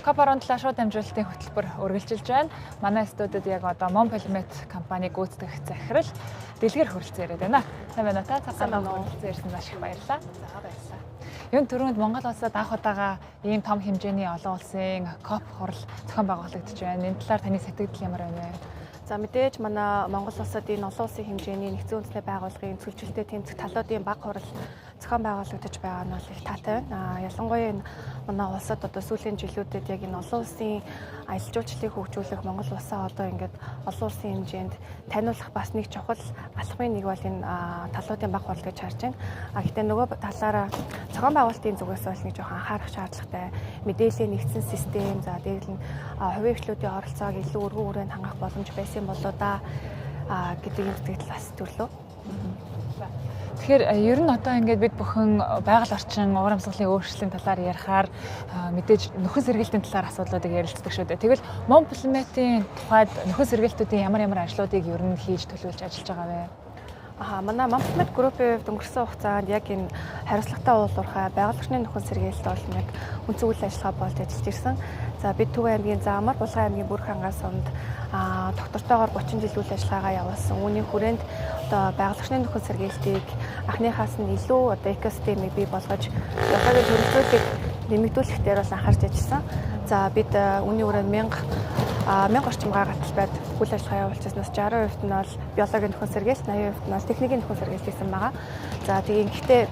COP17 шууд дамжуулалтын хөтөлбөр үргэлжилж байна. Манай студид яг одоо Mon Polymet компани гүйцэтгэх захирал Дэлгэр хүрэлцэн ирээд байна. Сайн байна уу та? Сайн байна уу? Хүрэлцэн ирсэн маш их баярлалаа. За, баярлалаа. Юун түрүүнд Монгол улсад анх удаага ийм том хэмжээний олон улсын COP хурал зохион байгуулагдаж байна. Энэ талаар таны сэтгэгдэл ямар байна вэ? За, мэдээж манай Монгол улсад энэ олон улсын хэмжээний нэгдсэн үндэсний байгууллагын цөлжилтэй тэмцэх талуудын баг хурал зохион байгуулагдаж байгаа нь бол их таатай байна. Ялангуяа энэ манай улсад одоо сүүлийн жилүүдэд яг энэ олон улсын аялал жуулчлалыг хөгжүүлэх, Монгол улсаа одоо ингээд олон улсын хэмжээнд таниулах бас нэг чухал алхмын нэг бол энэ талуудын баг хурал гэж харж байна. Гэхдээ нөгөө талаараа зохион байгуулалтын зүгээс бол нэг жоохон анхаарах шаардлагатай. Мэдээллийн нэгдсэн систем, за дээр нь хувийн хвшлүүдийн оролцоог илүү өргөн хүрээнд хангах боломж байсан болоо да гэдэг юм сэтгэл бас төрлөө. Тэгэхээр ер нь одоо ингээд бид бүхэн байгаль орчин, уур амьсгалын өөрчлөлийн талаар ярихаар мэдээж нөхөн сэргийлтийн талаар асуудлуудыг ярилцдаг шүү дээ. Тэгвэл Mon Polymet-ийн тухайд нөхөн сэргийлтүүдийн ямар ямар ажлуудыг ер нь хийж төлөвлөж ажиллаж байгаа вэ? Манай Mon Polymet Group-ийн хувьд өнгөрсөн хугацаанд яг энэ хариуцлагатай уулуурхай, байгаль орчны нөхөн сэргийлэлт бол нэг үндсэн үйл ажиллагаа болж ажиллаж ирсэн. За, бид Төв аймгийн Заамар, Булган аймгийн Бүрх хангаас сумд тогтвортойгоор 30 жил үйл ажиллагаагаа явуулсан. Үүний хүрээнд одоо байгаль орчны нөхөн сэргийлтийг анхныхаас нь илүү одоо экосистемийг бий болгож, биологийн төрөлзүүлийг нэмэгдүүлэх дээр бол анхаарч ажилласан. За, бид үүний хүрээнд 1000 орчим га гаталбайд үйл ажиллагаа явуулчихснаас 60% нь бол биологийн нөхөн сэргийлт, 80% нь бол техникийн нөхөн сэргийлт хийсэн байгаа. За, тэгээ гэхдээ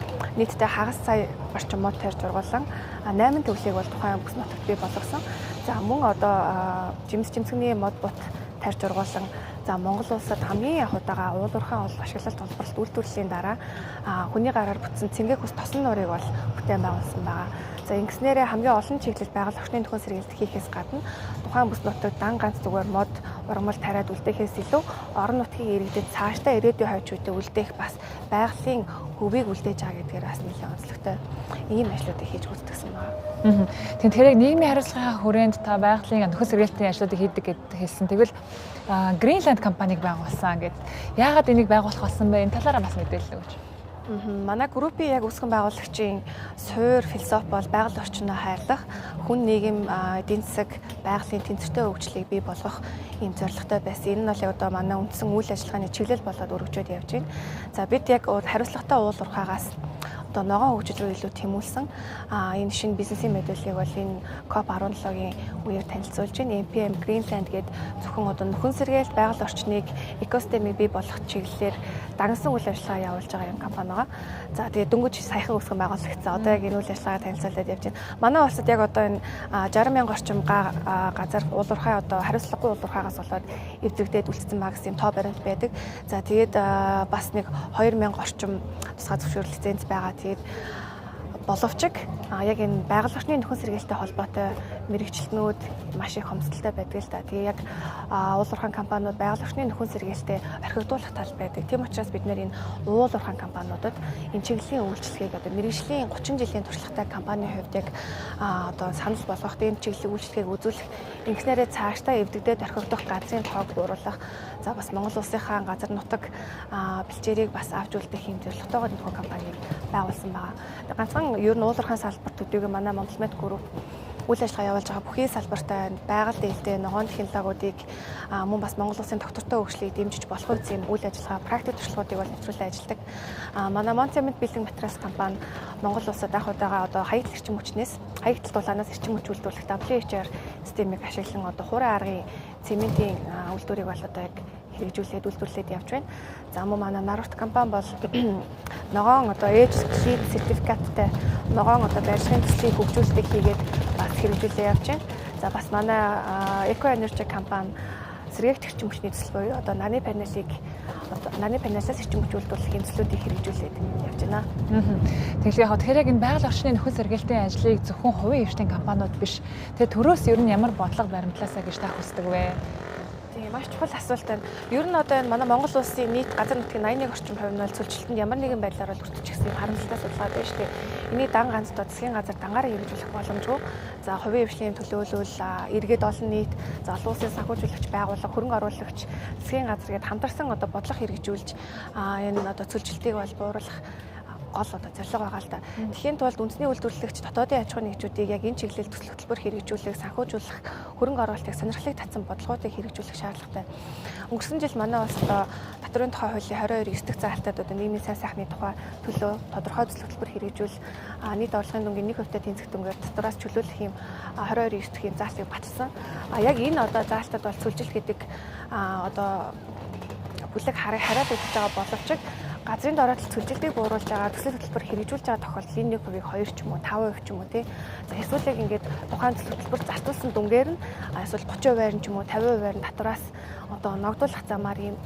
нийтдээ хагас сая орчим мод тарьж ургуулсан 8 төвлийг бол тухайн бүс нутагт бий болгосон. За, мөн одоо жимс жимсгний мод бут тарьж ургуулсан. За, Монгол улсад хамгийн анх удаага уулуурхайн ол ашиглалт олборлолт үйлдвэрлэлийн дараа хүний гараар бүтсэн цэнгэг ус тосон нуурыг бол бүтээн байгуулсан байгаа. За, ингэснээрээ хамгийн олон чиглэл байгаль орчны нөхөн сэргийлэлт хийхээс гадна тухайн бүс нутагт дан ганц зүгээр мод ургамал тариад үлдээхээс илүү орон нутгийн иргэдэд цаашдаа ирээдүйн хойч үедээ үлдээх бас байгалийн хөвийг үлдээж байгаа гэдгээр бас нэлээд онцлогтой ийм ажлуудыг хийж гүйцэтгэсэн байна. Тэгэхээр яг нийгмийн хариуцлагын хүрээнд та байгалийн нөхөн сэргийлтийн ажлуудыг хийдэг гэд хэлсэн. Тэгвэл Greenland компаниг байгуулсан гэд. Яагаад энийг байгуулах болсон бэ? Энэ талаараа бас мэдээлэл өгөөч. Манай группийн яг үүсгэн байгуулагчийн суур философи бол байгаль орчноо хайрлах, хүн, нийгэм, эдийн засаг, байгалийн тэнцвэртэй хөгжлийг бий болгох ийм зорилготой байсан. Энэ нь бол яг одоо манай үндсэн үйл ажиллагааны чиглэл болоод өргөжөөд явж байна. За, бид яг хариуцлагатай уулуурхаагаас одоо ногоон хөгжил рүү илүү тэмүүлсэн энэ шинэ бизнесийн моделийг бол энэ COP17-гийн үеэр танилцуулж байна. MPM Greenland гээд зөвхөн одоо нөхөн сэргийлт, байгаль орчныг, экосистемийг бий болгох чиглэлээр дагнасан үйл ажиллагаа явуулж байгаа юм компани байгаа. За, тэгээд дөнгөж саяхан үүсгэн байгуулагдсан. Одоо яг энэ үйл ажиллагаа танилцуулаад явж байна. Манай улсад яг одоо энэ 60 мянга орчим газар уулуурхай одоо хариуцлагагүй уулуурхаагаас болоод эвдрэгдээд үлдсэн баг гэсэн юм тоо баримт байдаг. За, тэгээд бас нэг 2000 орчим тусгай зөвшөөрөл лиценз байгаа. Тэгээд боловч яг энэ байгаль орчны нөхөн сэргийлэлтэй холбоотой мэргэжилтнүүд маш их хомсдолтой байдаг л да. Тэгээ яг уул уурхайн компаниуд байгаль орчны нөхөн сэргийлэлтэй орхигдуулах тал байдаг. Тийм учраас бид нэр энэ уул уурхайн компаниудад энэ чиглэлийн үйлчилгээг одоо мэргэжлийн 30 жилийн туршлагатай компанийн хувьд яг одоо санал болгох, энэ чиглэлийн үйлчилгээг үзүүлэх, ингэснээрээ цаашдаа эвдэгдээд орхигдох газрын тоог бууруулах, за бас Монгол улсынхаа газар нутаг бэлчээрийг бас авч үлдэх юм зорилготойгоор энэ компаниг байгуулсан байгаа. Ганцхан ер нь уулуурхайн салбар төдийгүй манай Mon Polymet Group үйл ажиллагаа явуулж байгаа бүхий салбартай байгаль дэвтэй ногоон технологиудыг мөн бас Монгол улсын тогтвортой хөгжлийг дэмжиж болох үз юм үйл ажиллагаа практик туршлагуудыг бол нэвтрүүлэн ажилладаг. Манай Mon Cement Building Materials компани Монгол улсад анх удаага одоо хаягдл эрчим хүчнээс, хаягдл дулаанаас эрчим хүч үйлдвэрлэх WHR системийг ашиглан одоо хуурай аргын цементийн үйлдвэрийг бол одоо яг хэрэгжүүлээд үйлдвэрлээд явж байна. За, мөн манай Нарвт компани бол ногоон одоо Age Clean сертификаттай ногоон одоо барилгын төслийг хөгжүүлэлтийг хийгээд бас хэрэгжүүлээ явж байна. За, бас манай Eco Energy компани сэргээгт эрчим хүчний төсөл буюу одоо нарны панелыг одоо нарны панелаас эрчим хүч үйлдвэрлэхийн төслүүдийг хэрэгжүүлээд явж байна. Тэгэхээр яг тэгэхээр яг энэ байгаль орчны нөхөн сэргийлтийн ажлыг зөвхөн хувийн хэвшлийн компаниуд биш. Тэгээ төрөөс ер нь ямар бодлого баримтлаасаа гэж та хүсдэг вэ? Тийм, маш чухал асуулт байна. Ер нь одоо энэ манай Монгол улсын нийт газар нутгийн 81 орчим хувь нь бол цөлжилтөнд ямар нэгэн байдлаар бол өртөж гисэн харамсалтай судалгаа байна шүү дээ. Энийг дан ганц одоо засгийн газар дангаараа хэрэгжүүлэх боломжгүй. За, хувийн хэвшлийн төлөөлөл, иргэд олон нийт, за олон улсын санхүүжүүлэгч байгууллага, хөрөнгө оруулагч, засгийн газар гээд хамтарсан одоо бодлого хэрэгжүүлж энэ одоо цөлжилтийг бол бууруулах гол одоо зорилго байгаа л да. Тэгэхийн тулд үндэсний үйлдвэрлэгч дотоодын аж ахуйн нэгжүүдийг яг энэ чиглэлд төсөл хөтөлбөр хэрэгжүүлэх, санхүүжүүлэх, хөрөнгө оруулалтыг сонирхлыг татсан бодлогоодыг хэрэгжүүлэх шаардлагатай. Өнгөрсөн жил манай улс одоо татварын тухай хуулийн 22 9 дэх заалтад одоо нийгмийн сайн сайхны тухай төлөө тодорхой төсөл хөтөлбөр хэрэгжүүл, нийт орлогын дүнгийн 1% тэнцэх дүнгээр татвараас чөлөөлөх юм 22 9 дэх юм заалтыг баталсан. Яг энэ одоо заалтад бол цөлжилт гэдэг одоо бүлэг хариад өгч байгаа боловч газрын дороотол цөлжилтийг бууруулж байгаа, төсөл хөтөлбөр хэрэгжүүлж байгаа тохиолдолд энэ 1%-ийг 2 ч юм уу, 5% ч юм уу, тий. За, эсвэл яг ингээд тухайн төсөл хөтөлбөр зарцуулсан дүнгээр нь эсвэл 30%-аар нь ч юм уу, 50%-аар нь татвараас одоо ногдуулах замаар ийм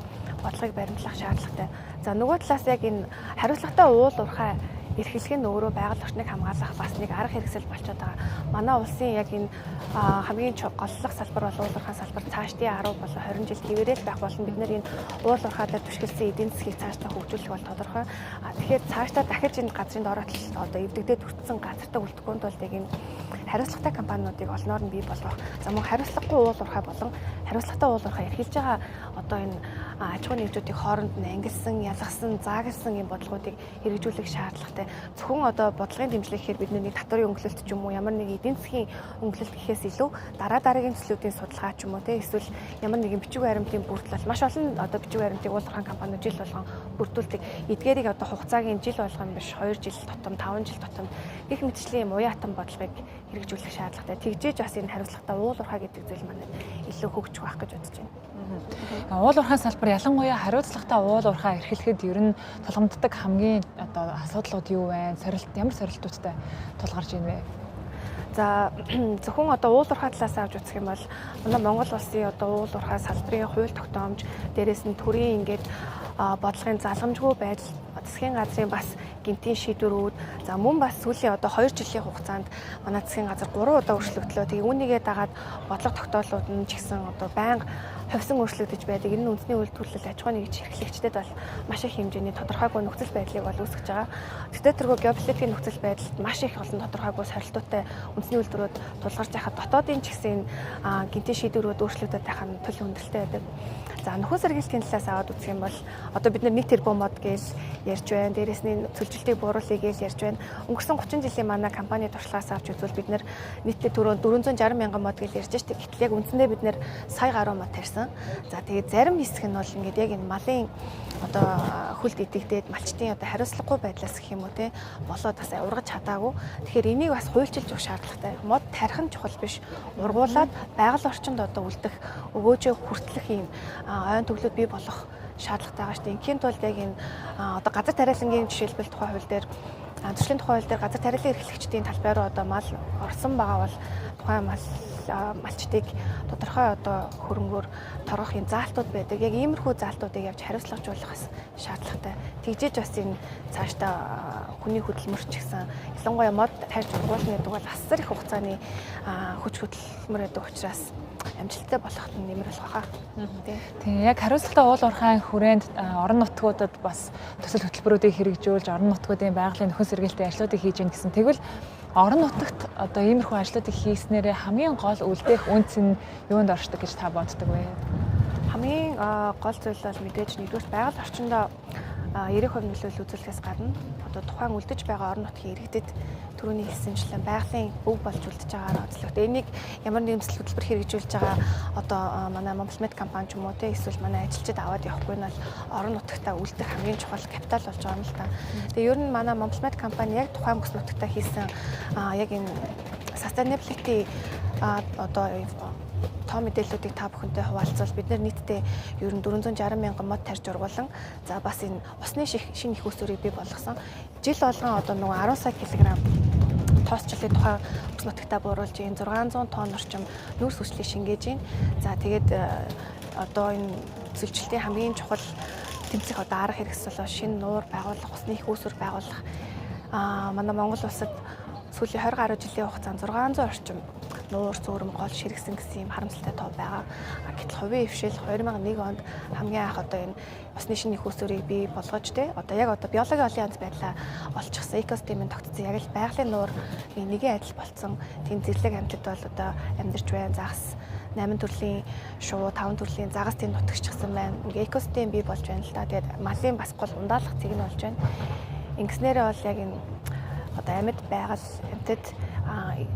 бодлогыг баримтлах шаардлагатай. За, нөгөө талаас яг энэ хариуцлагатай уул уурхай эрхлэх нь өөрөө байгаль орчныг хамгаалах бас нэг арга хэрэгсэл болчиход байгаа. Манай улсын яг энэ хамгийн голлох салбар бол уул уурхайн салбар цаашдын 10 болон 20 жил хэвээрэл байх болно. Бид нэр энэ уул уурхай дээр түшгэлсэн эдийн засгийг цаашдаа хөгжүүлэх бол тодорхой. Тэгэхээр цаашдаа дахиж энэ газрын дороотол одоо эвдэгдээд өртсөн газартай үлдэхгүй тулд яг энэ хариуцлагатай компаниудыг олноор нь бий болгох. За, мөн хариуцлагагүй уул уурхай болон хариуцлагатай уул уурхай эрхэлж байгаа одоо энэ аж ахуйн нэгжүүдийг хооронд нь ангилсан, ялгасан, заагалсан юм бодлогоодыг хэрэгжүүлэх шаардлагатай. Зөвхөн одоо бодлогын дэмжлэг гэхээр бид нэг татварын өнгөлөлт ч юм уу, ямар нэг эдийн засгийн өнгөлөлт гэхээс илүү дараа дараагийн төслүүдийн судалгаа ч юм уу, те, эсвэл ямар нэгэн бичиг баримтын бүрдэл, маш олон одоо бичиг баримтыг уул уурхайн компаниуд жил болгон бүрдүүлдэг. Эдгээрийг одоо хугацааг нь жил болгон биш, 2 жил тутам, 5 жил тутам гэх мэтчлийн юм уян хатан бодлогыг хэрэгжүүлэх шаардлагатай. Тэгжээж бас энэ хариуцлагатай уул уурхай гэдэг зүйл манай илүү хөгжих байх гэж бодож байна. Уул уурхайн салбар, ялангуяа хариуцлагатай уул уурхай эрхлэхэд ер нь тулгамддаг хамгийн одоо асуудлууд юу вэ? Сорилт, ямар сорилтуудтай тулгарч байна вэ? За, зөвхөн одоо уул уурхай талаас авч үзэх юм бол манай Монгол улсын одоо уул уурхай салбарын хууль тогтоомж, дээрээс нь төрийн ингээд бодлогын залгамжгүй байдал, засгийн газрын бас гэмтийн шийдвэрүүд, за мөн бас сүүлийн одоо 2 жилийн хугацаанд манай засгийн газар 3 удаа өөрчлөгдлөө. Тэгээ үүнийгээ дагаад бодлого тогтоолууд нь ч гэсэн одоо байнга хувьсан өөрчлөгдөж байдаг. Энэ нь үндэсний үйлдвэрлэл, аж ахуйн нэгж эрхлэгчдэд бол маш их хэмжээний тодорхойгүй нөхцөл байдлыг бол үүсгэж байгаа. Тэгтээ тэргүй геополитикийн нөхцөл байдалд маш их олон тодорхойгүй сорилтуутай үндэсний үйлдвэрүүд тулгарч байхад дотоодын ч гэсэн гэмтийн шийдвэрүүд өөрчлөгдөд байх нь төл хүндрэлтэй байдаг. За, нөхөн сэргийлтийн талаас аваад үзэх юм бол одоо бид нар 1 тэрбум мод гэж ярьж байна. Дээрээс нь цөлжилтийг бууруулъя гэж ярьж байна. Өнгөрсөн 30 жилийн манай компани туршлагаас авч үзвэл бид нар нийтдээ 460 мянган мод гэж ярьж штеп. Гэтэл яг үндсэндээ бид нар сая гаруй мод тарьсан. За, тэгээд зарим хэсэг нь бол ингээд яг энэ малын одоо хөлд идэгдээд малчдын одоо хариуцлагагүй байдлаас гэх юм уу, те, болоод бас ургаж чадаагүй. Тэгэхээр энийг бас хуульчилж өгөх шаардлагатай. Мод тарих нь чухал биш. Ургуулад байгаль орчинд одоо үлдэх өгөөжөө хүртлэх юм ойн төглүүд бий болох шаардлагатай байгаа шүү дээ. Ингийн тулд яг энэ одоо газар тариалангийн жишээлбэл тухай хууль дээр, зөрчлийн тухай хууль дээр газар тариалан эрхлэгчдийн талбай руу одоо мал орсон байгаа бол тухайн мал малчдыг тодорхой одоо хөрөнгөөр торгох юм заалтууд байдаг. Яг иймэрхүү заалтуудыг явж хариуцлагажуулах бас шаардлагатай. Тэгжээж бас энэ цаашдаа хүний хөдөлмөр ч гэсэн, ялангуяа мод тарьж ургуулна гэдэг бол асар их хугацааны хүч хөдөлмөр гэдэг учраас амжилттай болоход нь нэмэр болох хаа. Тийм, яг хариуцлагатай уул уурхайн хүрээнд орон нутгуудад бас төсөл хөтөлбөрүүдийг хэрэгжүүлж, орон нутгуудын байгалийн нөхөн сэргийлтийн ажлуудыг хийж гин гэсэн. Тэгвэл орон нутагт одоо иймэрхүү ажлуудыг хийснээрээ хамгийн гол үлдээх үнц нь юунд оршдог гэж та боддог вэ? Хамгийн гол зүйл бол мэдээж нэгдүгээр байгаль орчиндөө 90% нөлөөлөл үзүүлэхээс гадна одоо тухайн үлдэж байгаа орон нутгийн иргэдэд түрүүний хэлсэнчлэн байгалийн өв болж үлдэж байгаагаар онцлогтой. Энийг ямар нэгэн төсөл хөтөлбөр хэрэгжүүлж байгаа одоо манай Монголмед компани ч юм уу, те, эсвэл манай ажилчид аваад явахгүй нь бол орон нутагтаа үлдэх хамгийн чухал капитал болж байгаа юм л та. Тэгээ ер нь манай Монголмед компани яг тухайн бүс нутагтаа хийсэн яг энэ sustainability одоо тоо мэдээллүүдийг та бүхэнтэй хуваалцвал бид нар нийтдээ ер нь 460 мянган мод тарьж ургуулан, за бас энэ усны шинэ их үүсвэрийг бий болгосон. Жил болгон одоо нөгөө 10 сая килограмм тоосчлын тухайн бүс нутагтаа бууруулж, энэ 600 тонн орчим нүүрс хүчлийг шингээж байна. За, тэгээд одоо энэ цөлжилтийн хамгийн чухал тэмцэх одоо арга хэрэгсэл бол шинэ нуур байгуулах, усны их үүсвэр байгуулах. Манай Монгол улсад сүүлийн 20 гаруй жилийн хугацаанд 600 орчим нуур, зөөрөм, гол ширгсэн гэсэн юм харамсалтай тоо байгаа. Гэтэл хувийн хвшил 2001 онд хамгийн анх одоо энэ усны шинэ их үүсвэрийг бий болгож, те, одоо яг одоо биологийн олон янз байдлаа олчихсан, экосистемийн тогтцсон, яг л байгалийн нуур нэгэн адил болцсон тийм зэрлэг амьтад бол одоо амьдарч байна. Загас 8 төрлийн шувуу, 5 төрлийн загас тийм нутагчсан байна. Ингээ экосистем бий болж байна л да. Тэгээд малын бас гол ундаалах цэг нь болж байна. Ингэснээрээ бол яг энэ одоо амьд байгаль, амьтад,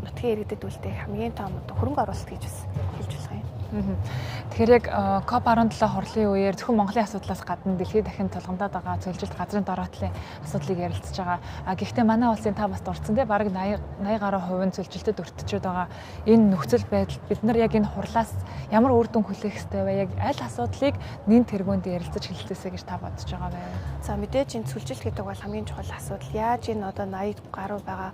нутгийн иргэдэд үлдээх хамгийн том одоо хөрөнгө оруулалт гэж бас хэлж болох юм. Тэгэхээр яг COP17 хурлын үеэр зөвхөн Монголын асуудлаас гадна дэлхийд дахин тулгамдаад байгаа цөлжилт, газрын дороотлын асуудлыг ярилцж байгаа. А гэхдээ манай улсын та бас дурдсан те бараг 80 80 гаруй хувь нь цөлжилтөд өртчөөд байгаа. Энэ нөхцөл байдалд бид нар яг энэ хурлаас ямар үр дүн хүлээх ёстой вэ? Яг аль асуудлыг нэн тэргуунд ярилцаж хэлэлцээсэй гэж та бодож байгаа вэ? За, мэдээж энэ цөлжилт гэдэг бол хамгийн чухал асуудал. Яаж энэ одоо 80 гаруй байгаа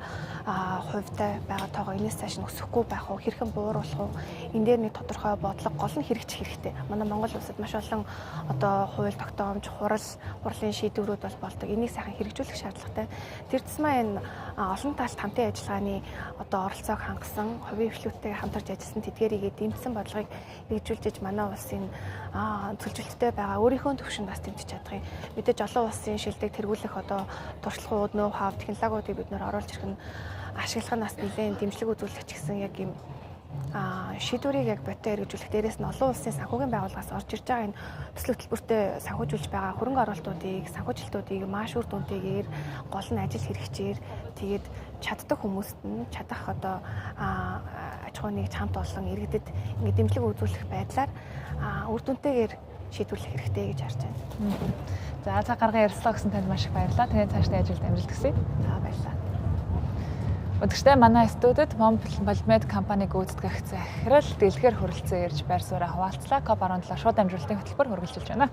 хувьтай байгаа тоогоо энэс цааш нь өсөхгүй байх уу? Хэрхэн бууруулах уу? Энэ дээр нэг тодорхой бодлого, гол нь хэрэгжих хэрэгтэй. Манай Монгол улсад маш олон одоо хууль тогтоомж, хурал, хурлын шийдвэрүүд бол болдог. Энийг сайхан хэрэгжүүлэх шаардлагатай. Тэр тусмаа энэ олон талт хамтын ажиллагааны одоо оролцоог хангасан, хувийн хвшлүүдтэйгээ хамтарч ажилласан тэдгээрийгээ дэмжсэн бодлогыг хэрэгжүүлж манай улсын цөлжилттэй байгаа өөрийнхөө төвшөнд бас дэмжиж чадах юм. Мэдээж олон улсын шилдэг тэргүүлэх одоо туршлагууд, ноу хав, технологиудыг бид нэр оруулж ирэх нь ашиглах нь бас нэлээд дэмжлэг үзүүлэх ч гэсэн яг юм шийдвэрийг яг бодтой хэрэгжүүлэх, дээрээс нь олон улсын санхүүгийн байгууллагаас орж ирж байгаа энэ төсөл хөтөлбөртөө санхүүжүүлж байгаа хөрөнгө оруулалтуудыг, санхүүжилтүүдийг маш үр дүнтэйгээр, гол нь ажил хэрэгчээр, тэгээд чаддаг хүмүүст нь чадах одоо аж ахуйн хамт олон иргэдэд ингэ дэмжлэг үзүүлэх байдлаар үр дүнтэйгээр шийдвэрлэх хэрэгтэй гэж харж байна. За, цаг гарган ярилцлага өгсөн танд маш их баярлалаа. Таны цаашдын ажилд амжилт хүсье. За, баярлалаа. Өдөртөө манай студид Mompolimed компани гүйцэтгэх захирал Дэлгэр хүрэлцэн ирж байр сууриа хуваалцлаа. COP17 шууд дамжуулалтын хөтөлбөр үргэлжилж байна.